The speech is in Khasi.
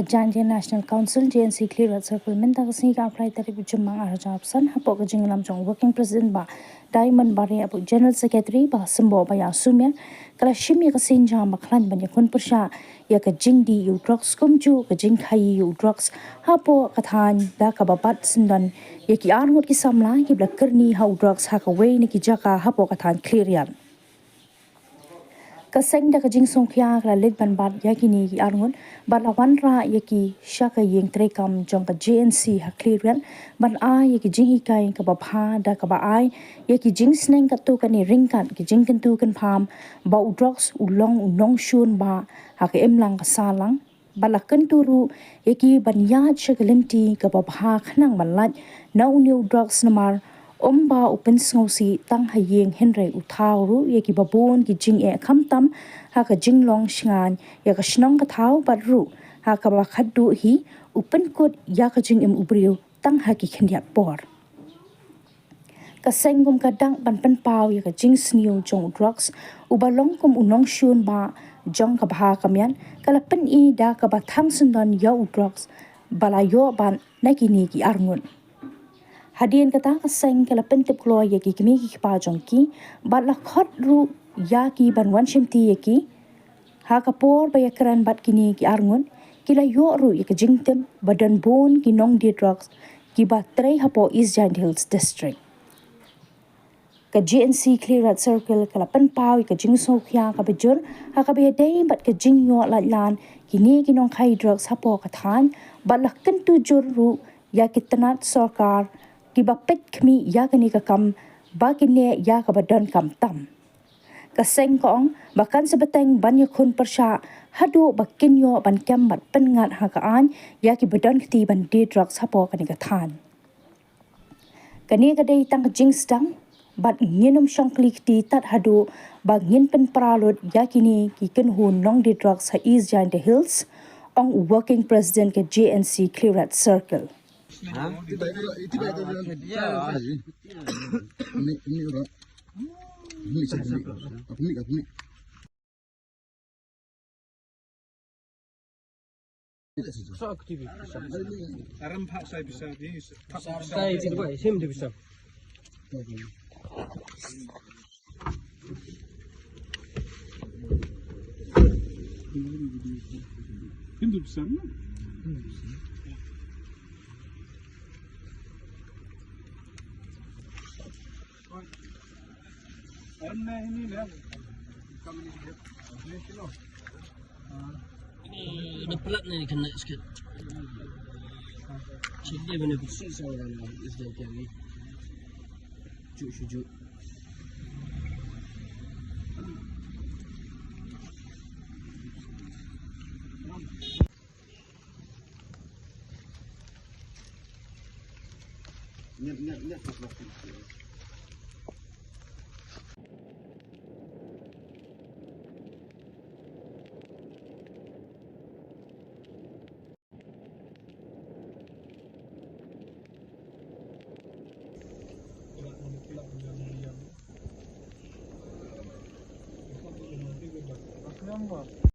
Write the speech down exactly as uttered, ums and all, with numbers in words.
Jaintia National Council, J N C, Khliehriat Circle mynta ka sngi ka arphew lai tarik u Jymmang arhajar arphew san, hapoh ka jingïalam jong u Working President Bah Diamond Bareh, hapoh General Secretary Bah Symboh Baïasumia, ka la shim ïa ka sienjam ba khlaiñ ban ïakhun pyrshah ïa ka jingdih ïa u drugs kumjuh ka jingkhaïi ïa u drugs hapoh ka thaiñ, da kaba bat syndon ïa ki arngut ki samla kiba la kyrni ha u drugs ha kawei na ki jaka hapoh ka thaiñ Khliehriat. Ka seng da ka jingsngewkhia ka la leit ban bat ïa kine ki arngut bad la wanrah ïa ki sha ka ïing treikam jong ka J N C ha Khliehriat ban ai ïa ki jinghikai kaba bha da kaba ai ïa ki jingsneng katto katne ryngkat ki jingkyntu kynpham ba u drugs u long u nongshun bah ha ka imlang ka sahlang. Ba la kyntu ruh ïa ki ban ïaid sha ka lynti kaba bha khnang ban lait na une u drugs namar ym ba u pynsngewsih tang ha ïing hynrei u thaw ruh ïa kiba bun ki jingeh khamtam ha ka jinglong shngaiñ ïa ka shnong ka thaw bad ruh ha kaba khadduh hi u pynkut ïa ka jingim u briew tang ha ki khyndiat por. Ka seng kum ka dak ban pynpaw ïa ka jingsniew jong u drugs uba long kum u nongshun bah jong ka bha ka miat ka la pyni da kaba thang syndon ïa u drugs ba la ïoh ban na kine ki arngut. Hadien kata ka seng ka la pyntip kloi ïa ki kmie ki kpa jong ki bad la khot ruh ïa ki ban wan shimti ïa ki. Ha ka por ba ïakren bad kine ki arngut ki la ïoh ruh ïa ka jingtip ba don bun ki nongdie drugs kiba trei hapoh East Jaintia Hills District. Ka J N C Khliehriat Circle ka la pynpaw ïa ka jingsngewkhia kaba jur ha kaba ïadei bad ka jingïoh laitlan kine ki nongkhaïi drugs hapoh ka thaiñ bad la kyntu jur ruh ïa ki tnat sorkar kiba peit khmih ïa kane ka kam ba kin leh ïa kaba donkam tam. Ka seng ka ong ba kan sa bteng ban ïakhun pyrshah haduh ba kin ïoh ban kem bad pynngat ha ka aiñ ïa kiba don kti ban die drugs hapoh kane ka thaiñ. Kane ka dei tang ka jingsdang bad ngin ym shong kli kti tad haduh ba ngin pynpra lut ïa kine ki kynhun nongdie drugs ha East Jaintia Hills, ong u Working President ka J N C Khliehriat Circle. Ini, ini pelat ni kena sikit. Cik dia benda besi sama dalam is dan tiang ni. Juk, juk.